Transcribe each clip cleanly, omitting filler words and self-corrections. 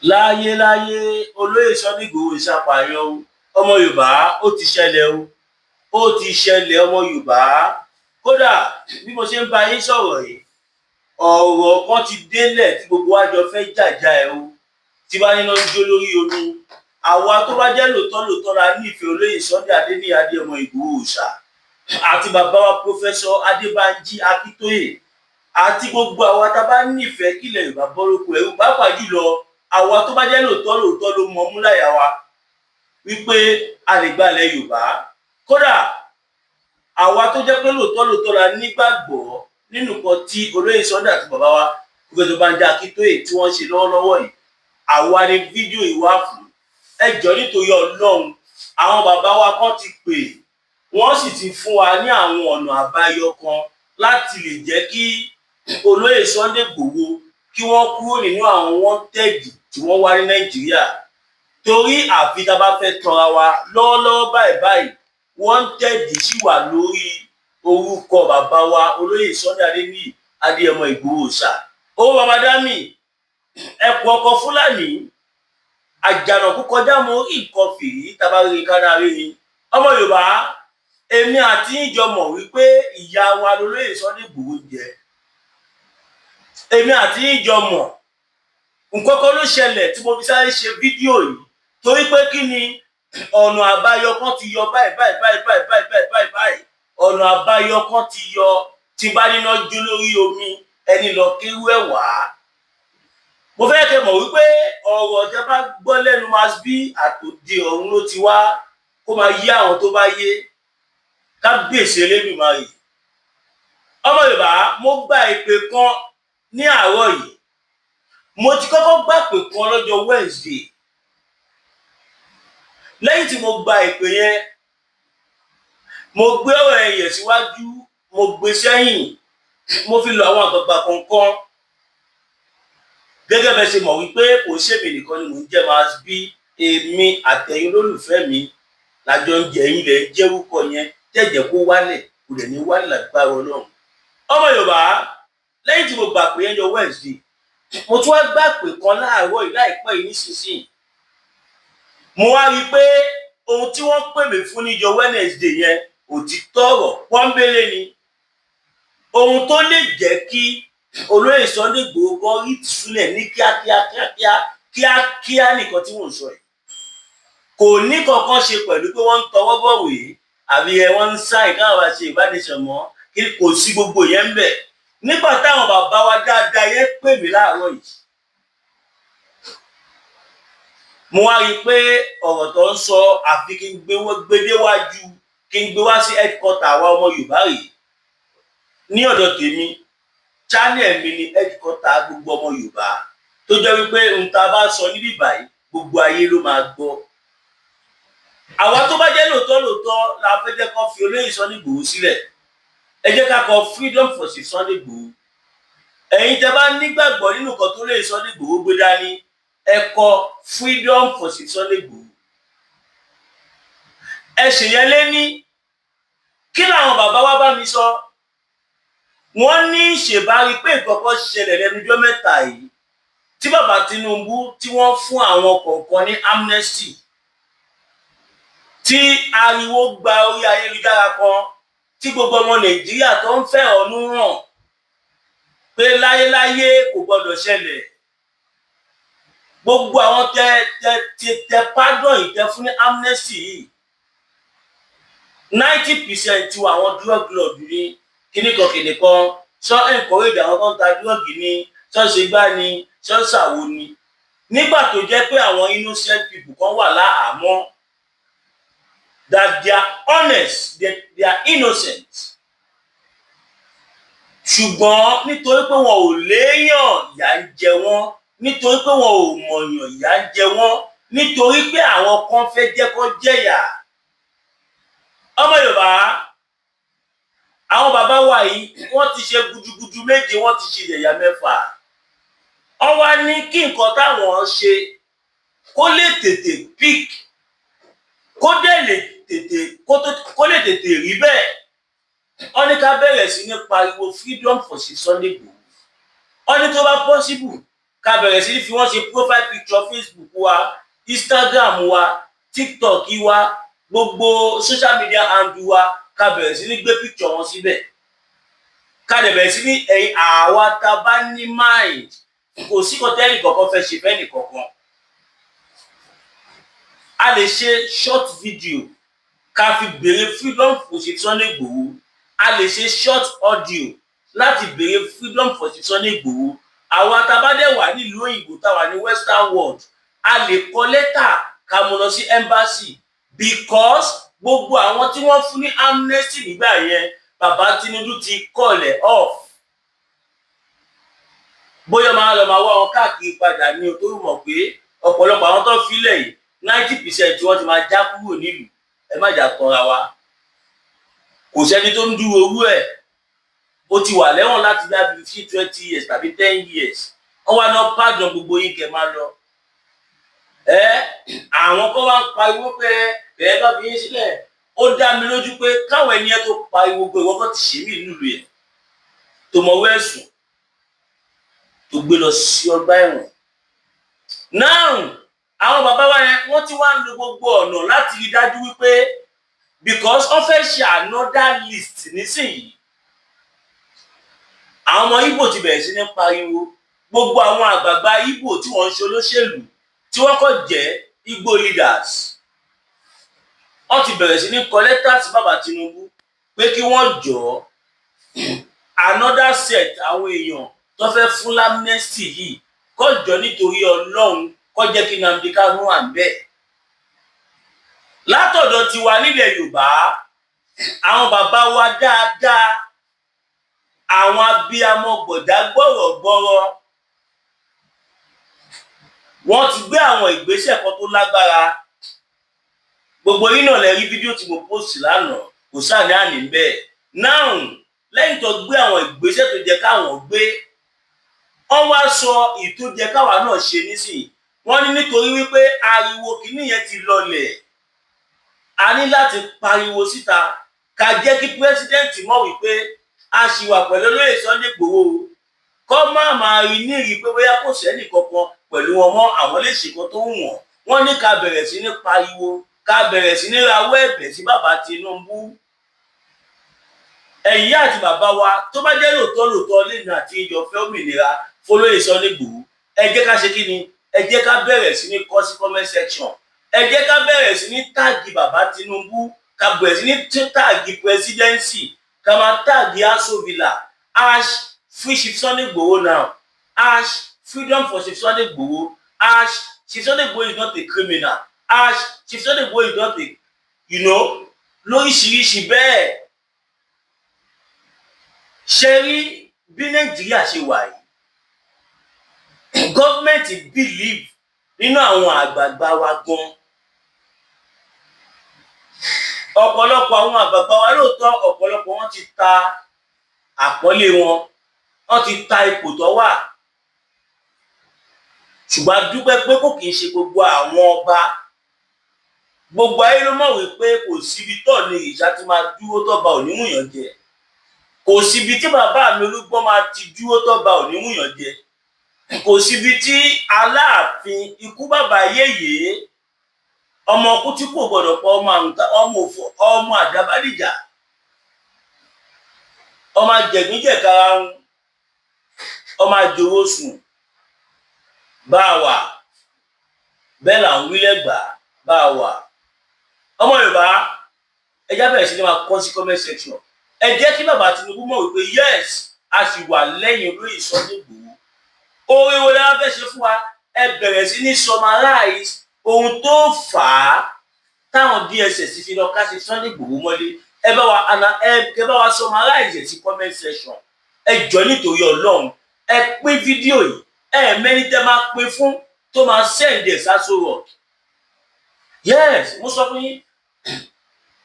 Láyé láyé, olóyè Sunday Igboho ṣàpàyàn o. Ọmọ Yorùbá, ó ti ṣẹlẹ̀ o, ó ti ṣẹlẹ̀, ọmọ Yorùbá. Kódà bí mo ṣe ń bá yín sọ̀rọ̀ yìí, ọ̀rọ̀ kan ti délẹ̀ tí gbogbo wa jọ fẹ́ jàjà ẹ̀ o. Tí bá níná ń jó lórí omi, àwa tó bá jẹ́ lóòótọ́ lóòótọ́ la nífẹ̀ẹ́ olóyè Sunday Adéníyì Adéyẹmọ Ìgbòho Òòṣà àti bàbá wa Professor Adébánjí Akíntóyè àti gbogbo àwa tá a bá nífẹ̀ẹ́ kílẹ̀ Yorùbá bọ́ lóko ẹrú, pàápàá jùlọ àwa tó bá jẹ́ lóòótọ́ lóòótọ́ ló mọ múláyà wa wípé a lè gbalẹ̀ Yorùbá. Kódà àwa tó jẹ́ pé lóòótọ́ lóòótọ́ la nígbàgbọ́ nínú nǹkan tí olóyè Sunday àti bàbá wa Professor Bánjí Akíntóyè tí wọ́n ṣe lọ́wọ́lọ́wọ́ yìí, àwa ni fídíò yìí wà fún. Ẹ jọ̀ọ́, nítorí Ọlọ́run, àwọn bàbá wa kan ti pè, wọ́n sì ti fún wa ní àwọn ọ̀nà àbáyọ kan láti lè jẹ́ kí olóyè Sunday Igboho kí wọ́n kúrò nínú àwọn wanted tí wọ́n wá ní Nàìjíríà. Torí àfi tá a bá fẹ́ tanra wa, lọ́wọ́lọ́wọ́ báyìí báyìí, wanted ṣì wà lórí orúkọ bàbá wa olóyè Sunday Adéníyì Adéyẹmọ Ìgbòho Òòṣà. Owó bàbá dami ẹkùn ọkọ Fúlàní àjànàkú kọjá, mo rí nǹkan fìrí tábà rí kára rí ni. Ọmọ Yorùbá, èmi àti ìjọ mọ̀ wípé ìyá wa lolóyè Sunday Igboho jẹ. Èmi àti ìjọ mọ̀. Nǹkan kan ló ṣẹlẹ̀ tí mo fi sáré ṣe fídíò yìí, torí pé kí ni, ọ̀nà àbáyọ kan ti yọ báyìí báyìí báyìí báyìí báyìí báyìí báyìí báyìí. Ọ̀nà àbáyọ kan ti yọ. Tí bá níná jó lórí omi, ẹni lọ kérú ẹ̀ wá. Mo fẹ́ kẹ́ mọ̀ wípé ọ̀rọ̀ tẹ́ bá gbọ́ lẹ́nu Masbi, àtòdì ọ̀run ló ti wá, kó máa yé àwọn tó bá yé. Kábíyèsí Elédùmarè. Ọmọ Yorùbá, mo gba ìpè kan ní àárọ̀ yìí. Mo ti kọ́kọ́ gbà pè kan lọ́jọ́ Wednesday. Lẹ́yìn tí mo gba ìpè yẹn, mo gbé ọ̀rọ̀ ẹ̀yẹ̀ síwájú, mo gbé sẹ́yìn, mo fi lọ àwọn àgbààgbà kọ̀ọ̀kan. Gẹ́gẹ́ bẹ́ẹ̀ ṣe mọ̀ wípé kò ṣèmi nìkan ni mò ń jẹ́ Masbi, èmi àtẹ̀yin olólùfẹ́ mi lájọ ń jẹ. Ẹ̀yin lẹ̀ ń jẹ́rúkọ yẹn tẹ̀jẹ̀ kó wálẹ̀, kò dẹ̀ ní wálẹ̀ lágbára Ọlọ́run. Ọmọ Yorùbá, lẹ́yìn tí mo gbà pé yẹn jọ Wednesday, mo tún wá gbà pé kan láàárọ̀ yìí, láìpẹ́ yìí nísinsìnyí. Mo wá rí i pé ohun tí wọ́n pè mí fún níjọ́ Wednesday yẹn, òtítọ́ ọ̀rọ̀ pọ́nbélé ni. Ohun tó lè jẹ́ kí olóyè Sunday Igboho gan rí ìtúsílẹ̀ ní kíákíá kíákíá kíákíá nìkan tí mò ń sọ yìí, kò ní kankan ṣe pẹ̀lú pé wọ́n ń tọwọ́ bọ̀wé àbí ẹ wọ́n ń sáì káwọn bá ṣe ìbánisọ̀ mọ́. Kí kò sí gbogbo yẹn ń bẹ̀. Nígbà táwọn bàbá wa dáadáa yẹn pè mí láàárọ̀ yìí, mo wá rí i pé ọ̀rọ̀ tó ń sọ, àfi kí n gbé déwájú, kí n gbé wá sí headquarter àwa ọmọ Yorùbá rèé. Ní ọ̀dọ̀ tèmi, channel mi ni headquarter gbogbo ọmọ Yorùbá, tó jẹ́ wípé ohun tá a bá sọ níbí báyìí, gbogbo ayé ló máa gbọ́. Àwa tó bá jẹ́ lóòótọ́ lóòótọ́ la fẹ́ jẹ́ kó fi olóyè Sunday Igboho sílẹ̀, ẹ jẹ́ ká kọ "Freedom for Sunday Igboho". Ẹ̀yin tẹ́ bá nígbàgbọ́ nínú nǹkan tó lóyè Sunday Igboho gbé dání, ẹ kọ "Freedom for Sunday Igboho". Ẹ ṣèyẹn lé ní kí làwọn bàbá wa bá mi sọ. Wọ́n ní ṣèbárí pé nǹkan kan ṣẹlẹ̀ lẹ́nu ọjọ́ mẹ́ta yìí tí bàbá Tinubu tí wọ́n fún àwọn kọ̀ọ̀kan ní amnesty, tí ariwo gba orí ayélujára kan, tí gbogbo ọmọ Nàìjíríà tó ń fẹ̀hónú hàn pé láyéláyé, kò gbọdọ̀ ṣẹlẹ̀. Gbogbo àwọn tẹ tẹ tẹ tẹ pardon yìí, tẹ fún ní amnesty yìí, 90% tiwọn, àwọn drug lord ní kíníkan kíníkan sọ encourage àwọn tó ń ta drug ní ṣọ́ọ̀ṣì gbá ní ṣọ́ọ̀ṣì àwo ni. Nígbà tó jẹ́ pé àwọn innocent people kan wà láhàámọ́, that they are honest, they are innocent, ṣùgbọ́n nítorí pé wọn ò léèyàn, ìyà ń jẹ wọ́n. Nítorí pé wọn ò mọ̀yàn, ìyà ń jẹ wọ́n. Nítorí pé àwọn kan fẹ́ jẹ́ kó jẹ̀yà. Ọmọ Yorùbá, àwọn bàbá wa yìí, wọ́n ti ṣe gudugudu méje, wọ́n ti ṣe yẹ̀yà mẹ́fà. Wọ́n wá ní kí nǹkan táwọn ṣe kó lè tètè pick, kó dẹ̀ lè tètè kó lè tètè rí bẹ́ẹ̀. Wọ́n ní ká bẹ̀rẹ̀ sí ní pariwo "Freedom for Sunday Igboho". Wọ́n ní tó bá possible Ká bẹ̀rẹ̀ sí ní fi wọ́n ṣe profile picture Facebook wa, Instagram wa, TikTok wa, gbogbo social media handle wa. Ká bẹ̀rẹ̀ sí ní gbé picture wọn síbẹ̀. Ká dẹ̀ bẹ̀rẹ̀ sí ní ẹ̀yìn àwa tá a bá ní mind, kò sí kọ́tẹ́ẹ̀lì kankan fẹ́ ṣe fẹ́ nìkankan. A lè ṣe short video ká fi béèrè freedom for Chief Sunday Igboho. A lè ṣe short audio láti béèrè freedom for Chief Sunday Igboho. Àwa tá a bá dẹ̀ wà nílùú òyìnbó, tá a wà ní western world, a lè kọ lẹ́tà ká mú lọ sí embassy, because gbogbo àwọn tí wọ́n fún ní amnesty nígbà yẹn, bàbá Tinubu ti call ẹ̀ off. Bóyá máa lọ máa wá wọn káàkiri padà ní o, tó mọ̀ pé ọ̀pọ̀lọpọ̀ àwọn tó filẹ̀ yìí, 90% tí wọ́n ti máa já kúrò nílùú. Ẹ má jà tọ́ra wa, kò sẹ́ni tó ń dúró owó ẹ̀. Ó ti wà lẹ́wọ̀n láti bí i 15, 20 years tàbí 10 years. Wọ́n wá náà pardon gbogbo yín kẹ́ máa lọ. Ẹ àwọn kan wá ń pariwo pé bẹ́ẹ̀ bá fi yín sílẹ̀. Ó dá mi lójú pé káwọn ẹni yẹn tó pariwo pé ìwọ kan ti ṣe mí nílùú yẹn tó mọwọ́ ẹ̀sùn tó gbé lọ sí ọgbà ẹ̀wọ̀n náà. Àwọn bàbá wa yẹn, wọ́n ti wá ń lo gbogbo ọ̀nà láti rí dájú wípé, because wọ́n fẹ́ ṣe another list nísìnyìí. Àwọn ọmọ Ìgbò ti bẹ̀rẹ̀ sí ní pariwo. Gbogbo àwọn àgbààgbà Ìgbò tí wọ́n ń ṣe olóṣèlú, tí wọ́n kàn jẹ́ Igbo leaders, wọ́n ti bẹ̀rẹ̀ sí ní kọ lẹ́tà sí bàbá Tinubu pé kí wọ́n jọ̀ọ́, another set àwọn èèyàn tó fẹ́ fún l'amnesty yìí, kó jọ nítorí Ọlọ́run, kó jẹ́ kí Nnamdi Kanu wà níbẹ̀. Látọ̀dọ̀ tiwa nílẹ̀ Yorùbá, àwọn bàbá wa dáadáa, àwọn abiyamọ gbọ̀dá gbọ̀rọ̀gbọ̀rọ̀, wọ́n ti gbé àwọn ìgbésẹ̀ kan tó lágbára. Gbogbo yín náà lẹ rí fídíò tí mo post lánàá, kò sáà àní bẹ́ẹ̀. Now, lẹ́yìn tó gbé àwọn ìgbésẹ̀ tó jẹ́ káwọn gbé, wọ́n wá sọ ìtó jẹ́ káwa náà ṣe nísìnyí. Wọ́n ní nítorí wípé ariwo kìíní yẹn ti lọlẹ̀, a ní láti pariwo síta ká jẹ́ kí president mọ̀ wípé a ṣì wà pẹ̀lú olóyè Sunday Igboho, kọ́ má máa rí ní ìrí pé bóyá kò sẹ́nì kankan pẹ̀lú wọn mọ́, àwọn lè ṣèkan tó wù wọ́n. Wọ́n ní ká bẹ̀rẹ̀ sí ní pariwo, ká bẹ̀rẹ̀ sí ní rawọ́ ẹ̀bẹ̀ sí bàbá Tinubu. Ẹ̀yin àti bàbá wa, tó bá jẹ́ lóòótọ́ lóòótọ́ lẹ́nu àti ìjọ fẹ́ òmìnira fọlọ́yè Sunday Igboho, ẹ jẹ́ ká ṣe kí ni? Ẹ jẹ́ ká bẹ̀rẹ̀ sí ní kọ sí comment section. Ẹ jẹ́ ká bẹ̀rẹ̀ sí ní tag bàbá Tinubu, ká bẹ̀rẹ̀ sí ní tag presidency, ká máa tag Aso Villa, #FreeChiefSundayIgboho now, #freedom for Chief Sunday Igboho, #ChiefSundayIgboho is not a criminal, #ChiefSundayIgboho is not a lóríṣiríṣi bẹ́ẹ̀. Ṣe rí bí Nàìjíríà ṣe wà yìí, government believe nínú àwọn àgbààgbà wa gan. Ọ̀pọ̀lọpọ̀ àwọn àgbààgbà wa lóòótọ́, ọ̀pọ̀lọpọ̀ wọn ti ta àpọ́nlé wọn, wọ́n ti ta ipò tó wà, ṣùgbọ́n a dúpẹ́ pé kò kì í ṣe gbogbo àwọn ọba. Gbogbo ayé ló mọ̀ wípé kò síbi tó ní ìṣá tí máa dúró tọ́ba ò ní wùyàn jẹ. Kò síbi tí bàbá mi Olúgbọ́n máa ti dúró tọ́ba ò ní wùyàn jẹ. Kò síbi tí Aláàfin, ikú bàbá yéyé, ọmọ ọkú tí kò gbọdọ̀ pa, ọmọ àrùn, ọmọ òfò, ọmọ àdábádìjà, ọmọ àjẹgbíjẹkarahun, ọmọ àjòrò sùn bá a wà bẹ́ẹ̀ là ń wí lẹ́gbàá bá a wà. Ọmọ Yorùbá, ẹ já bẹ̀rẹ̀ sí ní máa kọ sí comment section. Ẹ jẹ́ kí bàbá Tinubu mọ̀ wípé yes, a sì wà lẹ́yìn olóyè Sunday Igboho. Oore wo la fẹ́ ṣe fún wa? Ẹ bẹ̀rẹ̀ sí ní summarize ohun tó fà á táwọn DSS fi lọ ká sí Sunday Igboho mọ́lé. Ẹ bá wa ana ẹ kẹ bá wa summarize ẹ sí comment section. Ẹ jọ, nítorí Ọlọ́run, ẹ pín fídíò yìí. Ẹ mẹ́ni tẹ́ máa pín fún tó máa send ẹ̀ sÁṣọ Rock. Yes, mo sọ fún yín,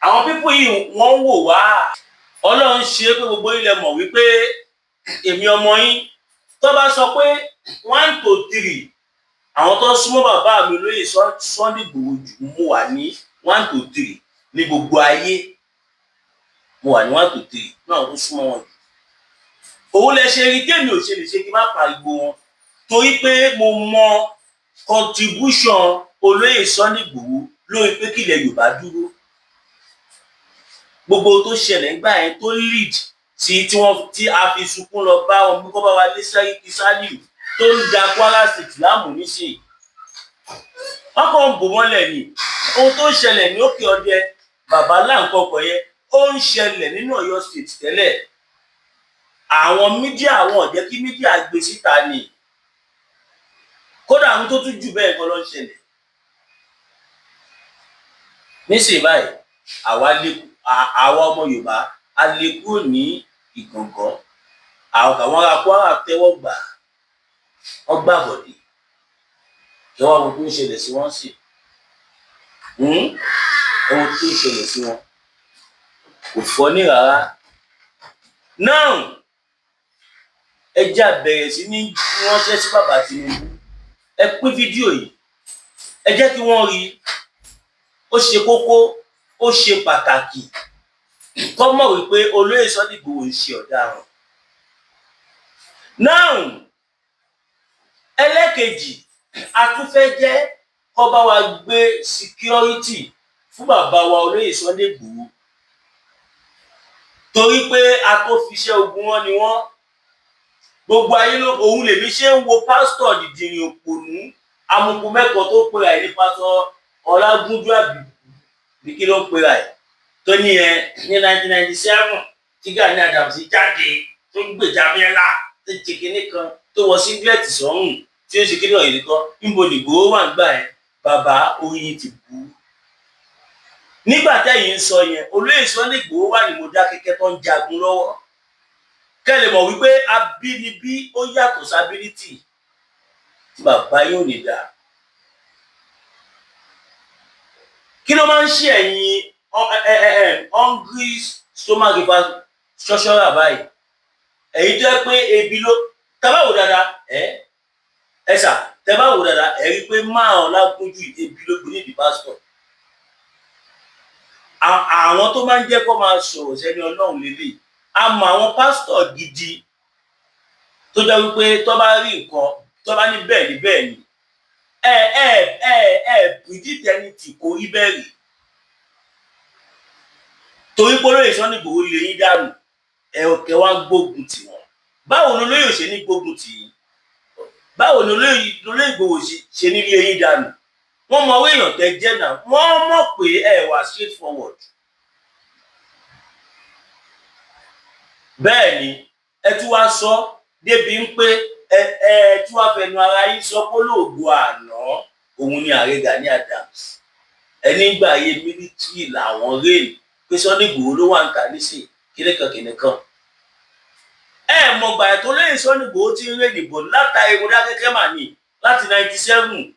àwọn people yìí, wọ́n ń wò wá. Ọlọ́run ṣe pé gbogbo ilẹ̀ mọ̀ wípé èmi ọmọ yín, tó bá sọ pé one to three, àwọn tó súnmọ́ bàbá mi lóye Sunday Igboho jù, mo wà ní one to three ní gbogbo ayé. Mo wà ní one to three náà tó súnmọ́ wọn jù. Òun lẹ ṣe rí tèmi ò ṣe lè ṣe kí n má pariwo wọn. Torí pé mo mọ contribution olóyè Sunday Igboho lórí pé kílẹ̀ Yorùbá dúró. Gbogbo tó ṣẹlẹ̀ nígbà yẹn tó lead sí tí wọ́n tí a fi sunkún lọ bá wọn bí kò bá wa lé Sẹ́ríkì Sálíù tó ń da Kwara State láàmú nísìnyí, wọ́n kàn ń bò mọ́lẹ̀ ni. Ohun tó ń ṣẹlẹ̀ ní Òkè Ọdẹ, bàbá láǹkọkọ yẹn, ó ń ṣẹlẹ̀ nínú Ọ̀yọ́ State tẹ́lẹ̀. Àwọn media, àwọn ò jẹ́ kí media gbé síta ni. Kódà, àwọn tó tún jù bẹ́ẹ̀ gan ló ń ṣẹlẹ̀ nísìnyí báyìí. Àwa lè, àwa ọmọ Yorùbá, a lè kúrò ní Ìgàngán. Àwọn ará Kwara tẹ́wọ́ gbà, wọ́n gbàbọ̀dé. Kí wọ́n wo tó ń ṣẹlẹ̀ sí wọ́n sì, ohun tó ń ṣẹlẹ̀ sí wọn kò fọ́ ní rárá. Now, ẹ jẹ́ á bẹ̀rẹ̀ sí ní ránṣẹ́ sí bàbá Tinubu. Ẹ pín fídíò yìí, ẹ jẹ́ kí wọ́n rí i. Ó ṣe kókó, ó ṣe pàtàkì kọ́ mọ̀ wípé olóyè Sunday Igboho ń ṣe ọ̀daràn. Now, ẹlẹ́kejì, a tún fẹ́ jẹ́ kó bá wa gbé security fún bàbá wa olóyè Sunday Igboho, torí pé a tó fiṣẹ́ ogun wọn ni wọ́n. Gbogbo ayé ló òun lèmi ṣe ń wo pásítọ̀ dìdìrìn òpònú amukun mẹ́kọ̀ọ́ tó pera ẹ̀ ní pásítọ̀ Ọlágúnjú, àbí bí kí ló ń pera ẹ̀, tó ní ẹ ní 1997 tí Gani Adams jáde tó ń gbèjà Abíọ́lá, tó ń ṣe kinní kan, tó wọ singlet sọ́rùn, tí ó ṣe kinní ọ̀yìn kan. Níbo nìgbòho wà ń gbà ẹ? Bàbá, oyin ti bú nígbà tẹ́yìn ń sọ yẹn. Olóyè Sunday Igboho wà ní Mọdákẹ́kẹ́ tó ń jagun lọ́wọ́. Kẹ́ lè mọ̀ wípé abínibí ó yàtọ̀ sábílítì tí bàbá yóò ní dáa. Kí ló máa ń ṣe ẹ̀yin hungry stomach infrastructure báyìí? Ẹ̀yin tó yẹ pé ebi ló tẹ́ bá wò dáadáa, ẹ ẹ sà, tẹ́ bá wò dáadáa, ẹ rí i pé máa Ọlágúnjú, ebi ló gbé nídìí pásítọ̀. Àwọn tó máa ń jẹ́ kó máa sọ̀rọ̀ sẹ́ni Ọlọ́run lélẹ̀. A mọ àwọn pásítọ̀ gidi tó jẹ́ wípé tó bá rí nǹkan, tó bá ní bẹ́ẹ̀ ni bẹ́ẹ̀ ni. Ẹ predict anything, kò rí bẹ́ẹ̀ rí, torí pé olóyè Sunday Igboho lè yín dànù. Ẹ òkè wá gbógun tì wọ́n. Báwo ni olóyè ṣe ní gbógun tì yín? Báwo ni olóyè Igboho ṣe ní lé yín dànù? Wọ́n mọ owó èèyàn tẹ́ jẹ́ náà. Wọ́n mọ̀ pé ẹ wà straight forward. Bẹ́ẹ̀ ni ẹ tún wá sọ débi ń pé ẹ tún wá fẹnu ara yín sọ pé olóògùn àná òun ni ààrẹ Gani Adams. Ẹni gbà ayé military làwọn réèlì pé Sunday Igboho ló wà ń ta nísìn kíníkan kíníkan. Ẹ mọ̀gbà tó lóye Sunday Igboho ti ń réèlì bọ̀ látàrí Mọdákẹ́kẹ́ mà ní láti 97,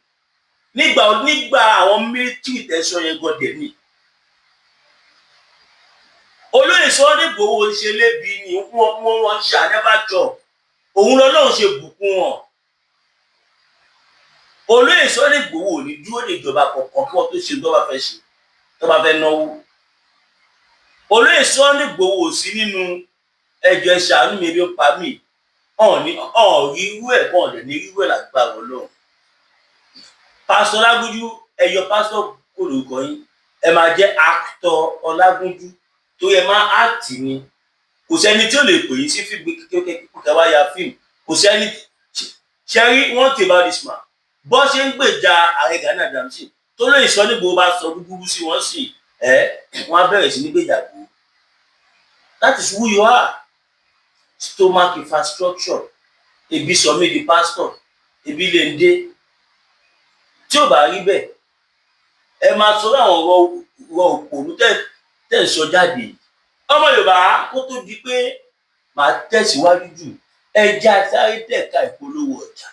nígbà àwọn military tẹ̀sán yẹn gọdẹ̀ ni olóyè Sunday Igboho ń ṣe lébi ni wọ́n ń ṣe ànẹ́bàjọ́ òun lọ́lọ́run ṣe bùkún wọn. Olóyè Sunday Igboho ò ní dúró de ìjọba kọ̀ọ̀kan kí wọ́n tó ṣe tó bá fẹ́ ṣe, tó bá fẹ́ náwó. Olóyè Sunday Igboho ò sí nínú ẹjọ́ ẹ ṣàánú mi, ebi ń pa mí. Ọ̀ọ́ni ọ̀ọ́rí irú ẹ̀ kọ́ ọ̀dẹ̀ ní irú ẹ̀ lágbára Ọlọ́run. Pásítọ̀ Ọlágúnjú, ẹ yọ pásítọ̀ kò lórúkọ yín, ẹ máa jẹ́ actor Ọlágúnjú, torí ẹ máa act ni. Kò sẹ́ni tí ó lè pè yín sí fíìmù kékeré wá ya fíìmù. Kò sẹ́ni ṣe rí. One thing about this man, bọ́ ṣe ń gbèjà ààrẹ Gani Adams tó lóye Sunday Igboho bá sọ gbúgbúrú sí wọn sí ẹ, wọn á bẹ̀rẹ̀ sí ní gbèjà Igboho. That is who you are. Stomach infrastructure. Ebi sọ mí di pastor, ebi lè ń dé. Tí ò bá rí bẹ́ẹ̀, ẹ máa sọ àwọn ọ̀rọ̀ òpònú tẹ́ ń sọ jáde. Ọmọ Yorùbá, kó tó di pé màá tẹ̀síwájú jù, ẹ já sáré tẹ̀ka ìpolówó ọjà.